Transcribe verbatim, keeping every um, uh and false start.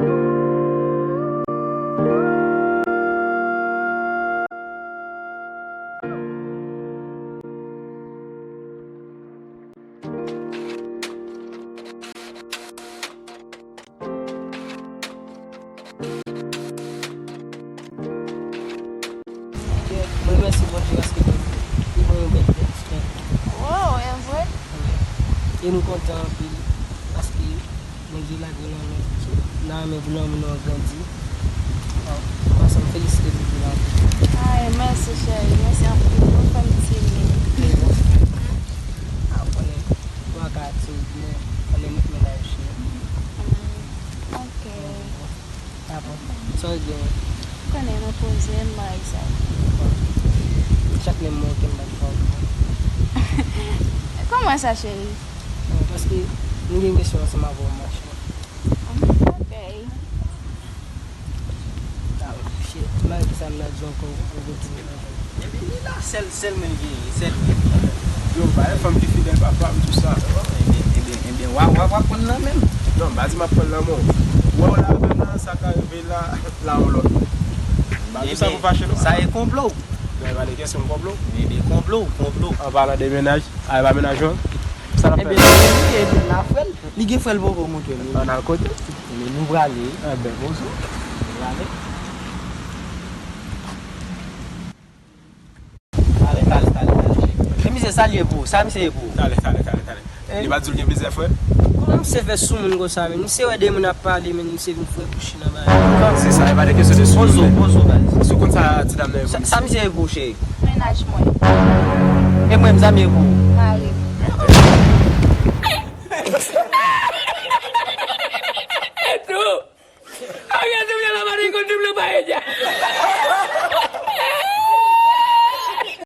Mwen remèsye Bondye paske Bondye li ban yon bèl tèks. Wow, e vre? Wi. E nou kontan anpil paske Bondye lage nan men, nan men pou lanmou nou an grandi. Bon, ansanm felisite nou pou lavi. Ay, mèsi cheri, mèsi anpil. Ou fè m tini. Ah, ou konnen, nou pa ka tini, men konnen nou mennaj cheri. Mm, ok. Apre, sa w gen? Konnen mwen poze m, bagay sa. Chak lè m manke m bat fò. Kòman sa, cheri? Bon, paske m gen kesyon ansanm avè w, ma cheri. Ok. Ah, shit. M pa gen sa m nan di ankò, ou kontinye nan. Ebyen, li la, sèl, sèl mwen genyen, sèl mwen. Yo, pa gen fanm ki fidèl papa m, tou sa. Ebyen, ebyen, ebyen, w a, w a, w a pran nan men m. Non, m pa di m ap pran nan men w. Wè w la avè m la, sa ka rive la, la yon lòt. M pa di sa pou fache, non. Sa e konplo. Non, e pa de kesyon konplo. Ebyen, konplo, konplo. An palan de mennaj, a, e pa mennaj ou an? Sa l ap fè? Ebyen, li, li, li la frè l. Li gen frè l poko montre l. Ann al kote? Ebyen, nou prale. Ebyen, bonjou. Nou prale. Talè, talè, talè, talè. E misye, sa l ye pou ou? Sa misye ye pou ou? Talè, talè, talè, talè. Li pa di w l gen plizyè frè? Kòman misye fè sou moun konsa, men? Misye wè de moun ap pale, men misye vin frè kouchi nan bagay. Se sa, e pa de kesyon de sou moun, men. Poze w, poze w, baz. Si w konn sa ti dam nan ye pou misye. Sa misye ye pou ou, cheri? Mennaj mwen. E mwen, sa m ye pou ou? Mari m. Ariel, te vle la mari konn double pa ella.